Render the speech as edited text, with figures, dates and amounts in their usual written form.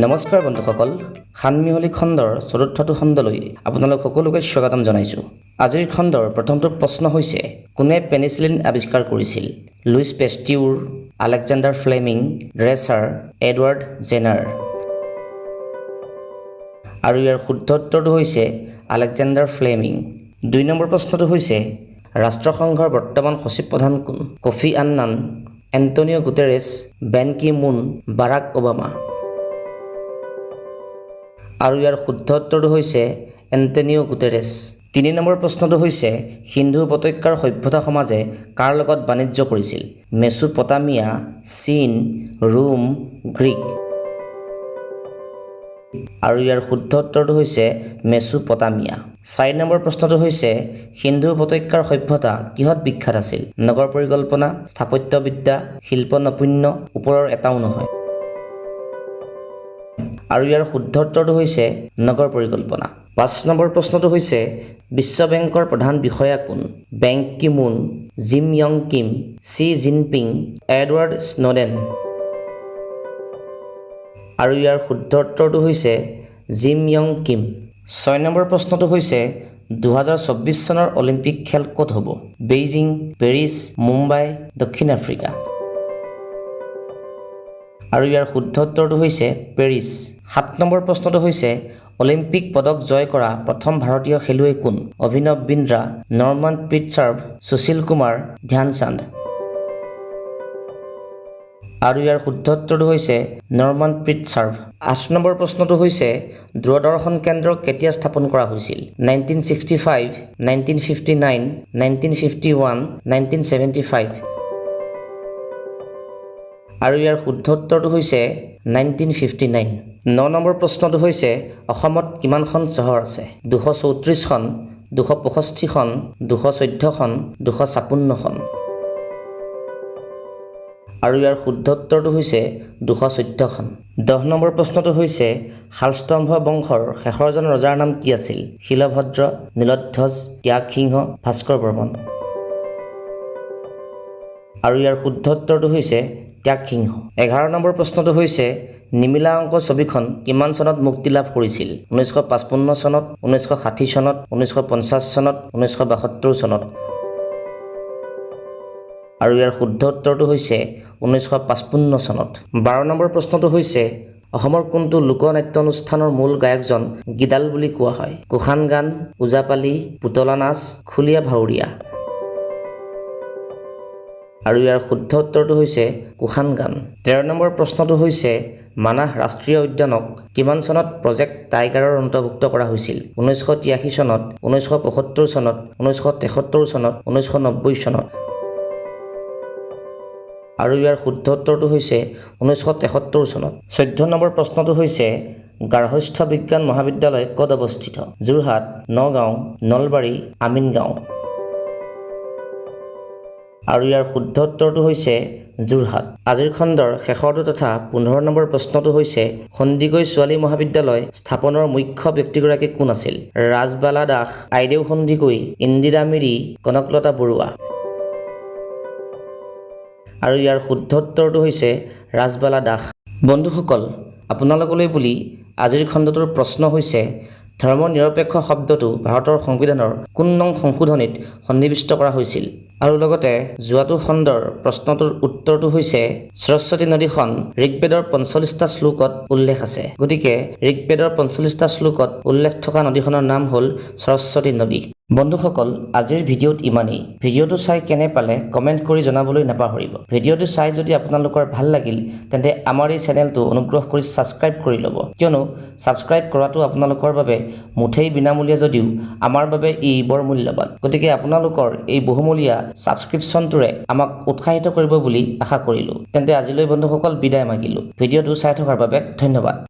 নমস্কাৰ বন্ধুসকল, খানমিহলি খণ্ডৰ চতুৰ্থটো খণ্ডলৈ আপোনালোক সকলোকে স্বাগতম জনাইছোঁ। আজিৰ খণ্ডৰ প্ৰথমটো প্ৰশ্ন হৈছে, কোনে পেনিচিলিন আৱিষ্কাৰ কৰিছিল? Louis Pasteur, Alexander Fleming, Dresser, Edward Jenner. আৰু ইয়াৰ শুদ্ধ উত্তৰটো হৈছে আলেকজেণ্ডাৰ ফ্লেমিং। দুই নম্বৰ প্ৰশ্নটো হৈছে, ৰাষ্ট্ৰসংঘৰ বৰ্তমান সচিব প্ৰধান কোন? Coffee আন্নান, Antonio' Guterres, Ben Ki মুন, বাৰাক ওবামা। আৰু ইয়াৰ শুদ্ধ উত্তৰটো হৈছে এণ্টনিঅ' গুটেৰেছ। তিনি নম্বৰ প্ৰশ্নটো হৈছে, সিন্ধু উপত্যকাৰ সভ্যতা সমাজে কাৰ লগত বাণিজ্য কৰিছিল? মেচোপটামিয়া, চীন, ৰোম, গ্ৰীক। আৰু ইয়াৰ শুদ্ধ উত্তৰটো হৈছে মেচোপটামিয়া। চাৰি নম্বৰ প্ৰশ্নটো হৈছে, সিন্ধু উপত্যকাৰ সভ্যতা কিহত বিখ্যাত আছিল? নগৰ পৰিকল্পনা, স্থাপত্যবিদ্যা, শিল্প নৈপুণ্য, ওপৰৰ এটাও নহয়। আৰু ইয়াৰ শুদ্ধ উত্তৰটো হৈছে নগৰ পৰিকল্পনা। পাঁচ নম্বৰ প্ৰশ্নটো হৈছে, বিশ্ব বেংকৰ প্ৰধান বিষয়া কোন? Ban Ki Moon, Jim Yong Kim, Xi Jinping, Edward Snowden. আৰু ইয়াৰ শুদ্ধ উত্তৰটো হৈছে জিম য়ং কিম। ছয় নম্বৰ প্ৰশ্নটো হৈছে, 2024 চনৰ অলিম্পিক খেল ক'ত হ'ব? বেইজিং, পেৰিছ, মুম্বাই, দক্ষিণ আফ্ৰিকা। আৰু ইয়াৰ শুদ্ধ উত্তৰটো হৈছে পেৰিছ। সাত নম্বৰ প্ৰশ্নটো হৈছে, অলিম্পিক পদক জয় কৰা প্ৰথম ভাৰতীয় খেলুৱৈ কোন? অভিনৱ বিন্দ্ৰা, নৰমান প্ৰীত চাৰ্ভ, সুশীল কুমাৰ, ধ্যানচান্দ। আৰু ইয়াৰ শুদ্ধ উত্তৰটো হৈছে নৰমান প্ৰীত চাৰ্ভ। আঠ নম্বৰ প্ৰশ্নটো হৈছে, দূৰদৰ্শন কেন্দ্ৰ কেতিয়া স্থাপন কৰা হৈছিল? 1965, 1959, 1951, 1975। আৰু ইয়াৰ শুদ্ধ উত্তৰটো হৈছে 1959। ন নম্বৰ প্ৰশ্নটো হৈছে, অসমত কিমানখন চহৰ আছে? 234খন, 265খন, 214খন, 256খন। আৰু ইয়াৰ শুদ্ধ উত্তৰটো হৈছে 214খন। 10 নম্বৰ প্ৰশ্নটো হৈছে, শালস্তম্ভ বংশৰ শেষৰজন ৰজাৰ নাম কি আছিল? শিলভদ্ৰ, নীলধ্বজ, ত্যাগসিংহ, ভাস্কৰ বৰ্মন। আৰু ইয়াৰ শুদ্ধ উত্তৰটো হৈছে ত্যাগসিংহ। 11 নম্বৰ প্ৰশ্নটো হৈছে, নিমিলা অংক ছবিখন কিমান চনত মুক্তি লাভ কৰিছিল? 1955 চনত, 1960 চনত, 1950 চনত, 1972 চনত। আৰু ইয়াৰ শুদ্ধ উত্তৰটো হৈছে 1955 চনত। 12 নম্বৰ প্ৰশ্নটো হৈছে, অসমৰ কোনটো লোকনাট্য অনুষ্ঠানৰ মূল গায়কজন গিদাল বুলি কোৱা হয়? কুশান গান, ওজাপালি, পুতলা নাচ, খুলীয়া ভাৱৰীয়া। আৰু ইয়াৰ শুদ্ধ উত্তৰটো হৈছে কুশান গান। 13 নম্বৰ প্ৰশ্নটো হৈছে, মানাহ ৰাষ্ট্ৰীয় উদ্যানক কিমান চনত প্ৰজেক্ট টাইগাৰৰ অন্তৰ্ভুক্ত কৰা হৈছিল? 1983 চনত, 1975 চনত, 1973 চনত, 1990 চনত। আৰু ইয়াৰ শুদ্ধ উত্তৰটো হৈছে 1973 চনত। 14 নম্বৰ প্ৰশ্নটো হৈছে, গাৰ্হস্থ্য বিজ্ঞান মহাবিদ্যালয় ক'ত অৱস্থিত? যোৰহাট, নগাঁও, নলবাৰী, আমিনগাঁও। আৰু ইয়াৰ শুদ্ধ উত্তৰটো হৈছে যোৰহাট। আজিৰ খণ্ডৰ শেষৰটো তথা 15 নম্বৰ প্ৰশ্নটো হৈছে, সন্দিকৈ ছোৱালী মহাবিদ্যালয় স্থাপনৰ মুখ্য ব্যক্তিগৰাকী কোন আছিল? ৰাজবালা দাস, আইদেউ সন্দিকৈ, ইন্দিৰা মিৰি, কনকলতা বৰুৱা। আৰু ইয়াৰ শুদ্ধ উত্তৰটো হৈছে ৰাজবালা দাস। বন্ধুসকল, আপোনালোকলৈ বুলি আজিৰ খণ্ডটোৰ প্ৰশ্ন হৈছে, ধৰ্ম নিৰপেক্ষ শব্দটো ভাৰতৰ সংবিধানৰ কোন নং সংশোধনীত সন্নিৱিষ্ট কৰা হৈছিল? আৰু লগতে যোৱাটো খণ্ডৰ প্ৰশ্নটোৰ উত্তৰটো হৈছে, সৰস্বতী নদীখন ঋগ্বেদৰ 45টা শ্লোকত উল্লেখ আছে। গতিকে ঋগ্বেদৰ 45টা শ্লোকত উল্লেখ থকা নদীখনৰ নাম হ'ল সৰস্বতী নদী। বন্ধুসকল, আজিৰ ভিডিঅ'ত ইমানেই। ভিডিঅ'টো চাই কেনে পালে কমেণ্ট কৰি জনাবলৈ নাপাহৰিব। ভিডিঅ'টো চাই যদি আপোনালোকৰ ভাল লাগিল, তেন্তে আমাৰ এই চেনেলটো অনুগ্ৰহ কৰি ছাবস্ক্ৰাইব কৰি ল'ব। কিয়নো ছাবস্ক্ৰাইব কৰাটো আপোনালোকৰ বাবে মুঠেই বিনামূলীয়া যদিও আমাৰ বাবে ই বৰ মূল্যৱান। গতিকে আপোনালোকৰ এই বহুমূলীয়া ছাবস্ক্ৰিপশ্যনটোৰে আমাক উৎসাহিত কৰিব বুলি আশা কৰিলোঁ। তেন্তে আজিলৈ বন্ধুসকল বিদায় মাগিলোঁ। ভিডিঅ'টো চাই থকাৰ বাবে ধন্যবাদ।